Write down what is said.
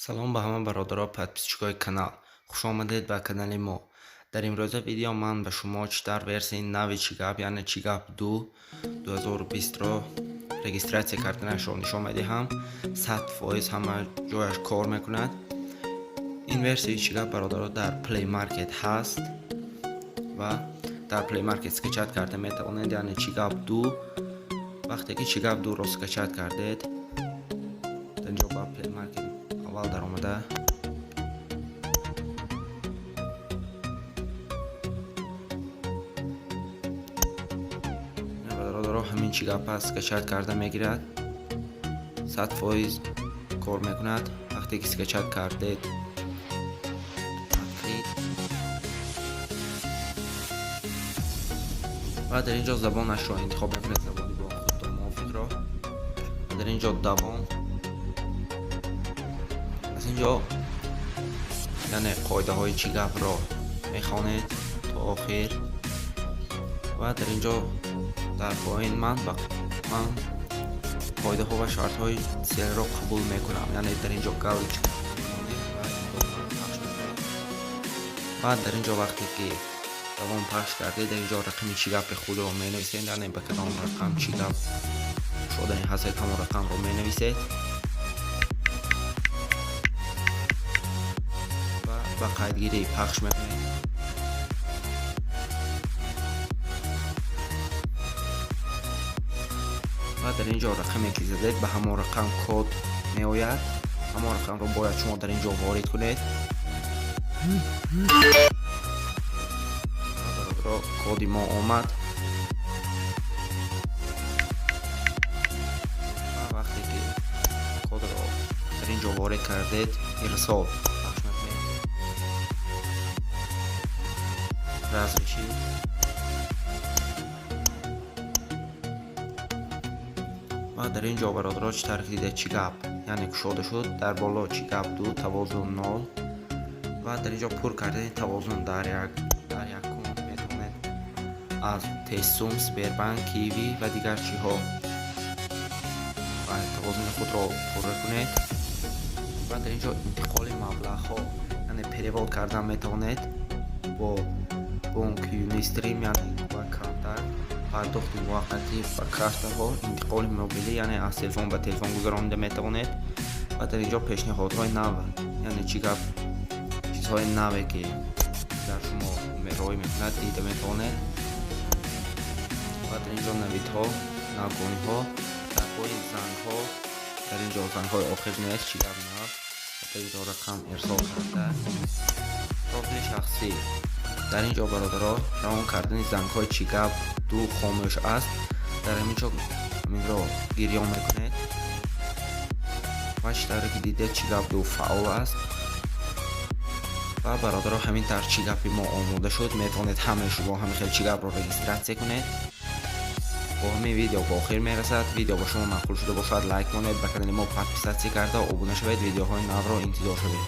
Салом ба ҳама бародаро, подписчикои канал. Хушомадед ба канали мо. Дар имрӯза видео ман ба шумо чӣ тавр версияи нави Чигап, яъне Чигап 2 2020-ро регистрация карданашро нишон медиҳам. 100% ҳама ҷояш кор мекунад. Ин версияи Чигап, бародаро, дар Play Market ҳаст ва дар Play Market скачать карда метавонед, яъне Чигап 2. Вақте ки Чигап 2-ро скачать кардед, дар инҷо ба Play Market аввал даромада, бародаро, ҳамин чӣ гап аст, скачать карда мегирад, 100% кор мекунад. Вақте ки скачать кардед, открыть, ва дар ин ҷо забонашро интихоб мекунед, забони бо худтон мувофиқро, ва дар ин ҷо давом. Аз ин ҷо, яъне, қоидаҳои чӣ гапро мехонед то охир ва дар ин ҷо дар поин ман қоидаҳо ва шартҳои селро қабул мекунам, яъне дар ин ҷо галочка пахш мекунед. Ва дар ин ҷо вақте ки давом пахш кардед, дар ин ҷо рақами чӣ гапи худро менависед, яъне ба кадом рақам чӣ гап кушодани ҳастед, ҳамон рақамро менависед ва ба қайдгирӣ пахш мекунед. Ва дар ин ҷо рақаме ки задед, ба ҳамон рақам код меояд. Ҳамон рақамро бояд шумо дар ин ҷо ворид кунед. Бародаро, коди мо омад. Ва вақте ки кодро дар ин ҷо ворид кардед, ирсол пахш мекунед, разрешить. Ва дар ин ҷо, бародаро, чӣ тавр ки дидед, чӣ гап, яъне, кушода шуд. Дар боло чӣ гап ду тавозун нол. Ва дар ин ҷо пур кардани тавозун дар якум метавонед аз Тезсум, Сбербанк, Киви ва дигар чиҳо ва тавозуни худро пурра кунед. Ва дар ин ҷо интиқоли маблағҳо, яъне перевод кардан метавонед бо бонк Юнистрим, яъне ба Контакт, пардохти муваққатӣ ба картаҳо, интиқоли мобилӣ, яъне аз телефон ба телефон гузаронида метавонед. Ва дар ин ҷо пешниҳодҳои нав, яъне чӣ гап чизҳои наве ки дар шумо роҳӣ мекунад, дида метавонед. Ва дар ин ҷо навидҳо, навгониҳо, дар пои зангҳо, дар ин ҷо зангҳои охир нест, чӣ гап нав. Дар ин ҷо рақам ирсол карда, профили шахсӣ. Дар ин ҷо, бародаро, равон кардани зангҳои чӣ гап ду хомӯш аст. Дар ҳамин ҷо ҳаминро гирён мекунед ва чӣ тавре ки дидед, чӣ гап ду фаъол аст. Ва, бародаро, ҳамин тавр чӣ гапи мо омода шуд. Метавонед ҳамаи шумо ҳамин хел чӣ гапро регистрация кунед. Бо ҳамин видео ба охир мерасад. Видео ба шумо маъқул шуда бошад, лайк монед, ба канали мо подписаться карда обуна шавед, видеоҳои навро интизор шавед.